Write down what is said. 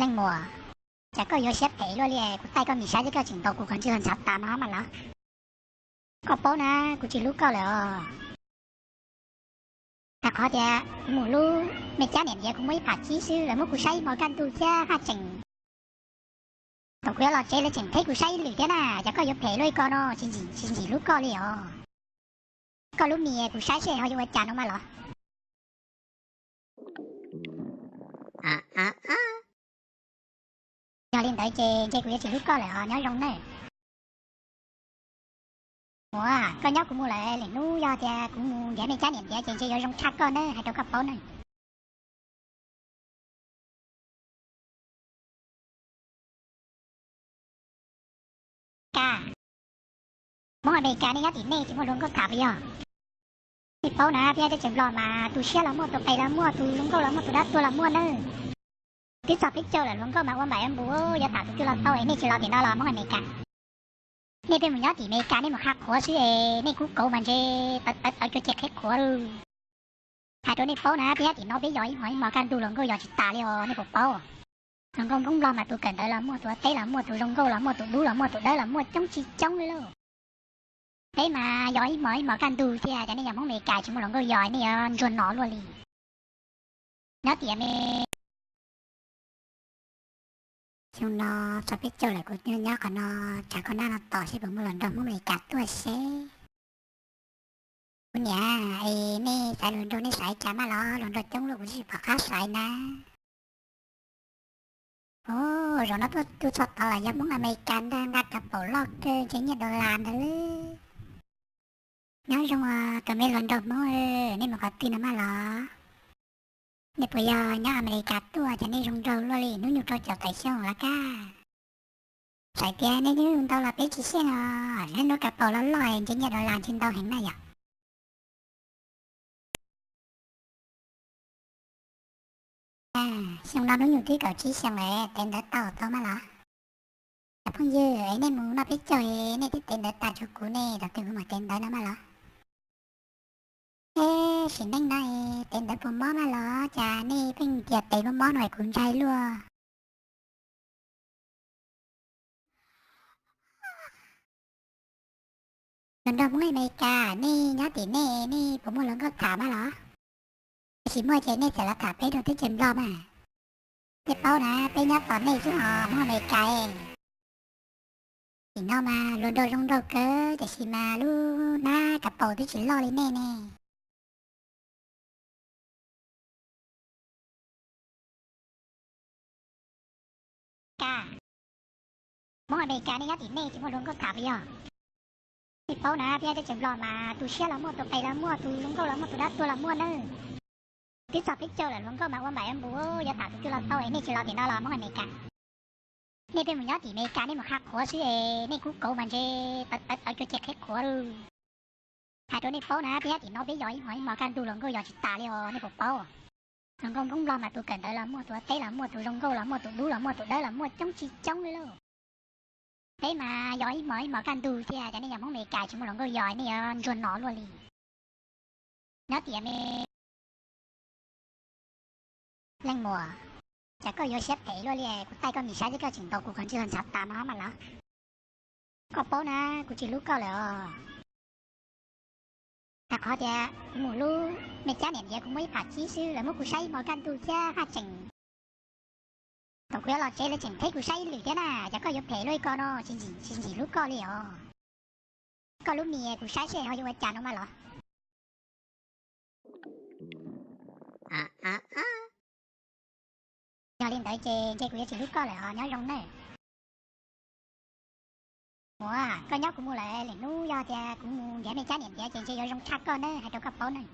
Leej muam, cas koj yuav siab phem luaj li, kuv taij koj mis saib thiab koj tseem ntaus kuv qhov ntswg los ntshav tas no mas los? Koj paub na, kuv tsis hlub koj lawm os. Rau qhov tias kuv mus hlub me cab niam ntiav kuv muaj ib phav tsib xwb, lawv muab kuv saib ib hmo kaj ntug thiab haj tseem, thaum kuv yuav los tsev lawv tseem theb kuv saib ib lwm thiab na. Cas koj yuav phem luaj li ko no, tsis ntxim hlub koj li os. Koj lub mis kuv saib seb ho yuav ua cas no mas los? Yog li ntawd ces ntshe kuv yuav tsis hlub koj lawm os, nyob zoo nawb. Ua, koj nyob kuv mus lawm, lwm hnub yog tias kuv mus nrhiav me cab niam ntiav ces ntshe yuav zoo tshaj koj nawb, hais rau koj paub nawb. Ka, Hmoob Amelikas nej nyob tim nej tsis muaj hluas nkauj tham puas yog? Nej paub na, peb nyob teb chaws Nplog mas tus siab los muaj, tus qes los muaj, tus zoo nkauj los muaj, tus dab tuag los muaj nawb. Twb txog peb caug lawm hluas nkauj mas ua npaim ua npus, yuav tham tus twg los tau es nej tsis los tim no los Hmoob Amelikas. Nej pheej mus nyob tim Amelikas nej mus qha qhuav xwb es nej kub kauv mas ntshe tawv tawv tawv cuag ceg qhiav qhuav. Hais rau nej paub na, peb nyob tim no peb yos ib hmos ib hmos kaj ntug, hluas nkauj yos tsis tas li os, nej puas paub? Hluas nkauj Hmoob Nplog mas tus kawm ntawv los muaj, tus ua teb los muaj, tus zoo nkauj los muaj, tus dub los muaj, tus dawb los muaj coob tsis coob li lauj. Peb mas yos ib hmos ib hmos kaj ntug thiab, cas nej yog Hmoob Amelikas tsis muaj hluas nkauj yos, nej yuav ntsuag no luaj li. Nyob tias me xyoo no txog peb caug lawm kuv nyob qhov no, tsam koj nab no tos seb puas muaj hluas nraug Hmoob Amelikas tuaj seb. Kuv niam, es nej xaiv hluas nraug nej xaiv cas mas los? Hluas nraug coob luaj kuv tsis pom qab xaiv na. Ov, zaum no tuaj txog tod los yog Hmoob Amelikas ntag, nqa kav paum loj kawg ntshe nyiaj dollar ntag lawm. Nyob zoo, kom me hluas nraug Hmoob, nej mus qhov twg no mas los? Nej puas yog nyob Amelikas tuaj, cas nej zoo nraug luaj li, hnub nyoog rau caum tawm xyoo los kaj. Txawm tias nej hnub nyoog ntau los peb tsis xyeej os, nej hnub kav paum loj loj ntshe nyiaj dollar ntshe ntau heev na yom. Xyoo no hnub nyoog twb kaum tsib xyoo lawm, tev ntawv tau tau mas los? Cov phooj ywg, nej mus noj peb caug nej twb tev ntawv tas, tshuav kuv ne, thaum twg kuv mam tev ntawv no mas los? Eb, sim neej no tev ntawv puas mob mas los? Cas nej pheej tias tev mob mob no es kuv ntshai luaj. Hluas nraug Hmoob Amelikas, nej nyob tim nej, nej puas muaj hluas nkauj tham mas los? Yog tsis muaj ces nej txawm los tham peb rau teb chaws Nplog mas. Nej paub na, peb nyob tos nej xwb os Hmoob Amelikas. Tim no mas hluas nraug zoo nraug kawg, tiam sis mas lub hnab kav paum twb tsis loj li nej ne. Ka, Hmoob Amelikas nej nyob tim nej tsis muaj hluas nkauj tham puas yog? Nej paub na, peb nyob teb chaws Nplog mas tus siab los muaj, tus qes los muaj, tus zoo nkauj los muaj, tus dab tuag los muaj nawb. Twb txog peb caug lawm hluas nkauj mas ua npaim ua npus, yuav tham tus twg los tau es nej tsis los tim no los Hmoob Amelikas? Nej pheej mus nyob tim Amelikas nej mus qha qhuav xwb es nej kub kauv mas ntshe tawv tawv tawv cuag ceg qhiav qhuav lawm. Hais rau nej paub na, peb nyob tim no peb yos ib hmos ib hmos kaj ntug, hluas nkauj yos tsis tas li os, nej puas paub? Hluas nkauj Hmoob Nplog mas tus kawm ntawv los muaj, tus ua teb los muaj, tus zoo nkauj los muaj, tus dub los muaj, tus dawb los muaj coob tsis coob li lauj. Peb mas yos ib hmos ib hmos kaj ntug thiab, cas nej yog Hmoob Amelikas tsis muaj hluas nkauj yos, nej yuav ntsuag no luaj li. Nyob tias me leej muam, cas koj yuav siab phem luaj li, kuv taij koj mis saib thiab koj tseem ntaus kuv qhov ntswg los ntshav tas no mas los? Koj paub na, kuv tsis hlub koj lawm os. Rau qhov tias kuv mus hlub me cab niam ntiav kuv muaj ib phav tsib xwb, lawv muab kuv saib ib hmo kaj ntug thiab haj tseem, thaum kuv yuav los tsev lawv tseem theb kuv saib ib lwm thiab na. Cas koj yuav phem luaj li ko no, tsis ntxim hlub koj li os. Koj lub mis kuv saib seb ho yuav ua cas no mas los? Yog li ntawd ces ntshe kuv yuav tsis hlub koj lawm os, nyob zoo nawb. Ua, koj nyob kuv mus lawm, lwm hnub yog tias kuv mus nrhiav me cab niam ntiav ces ntshe yuav zoo tshaj koj nawb, hais rau koj paub nawb.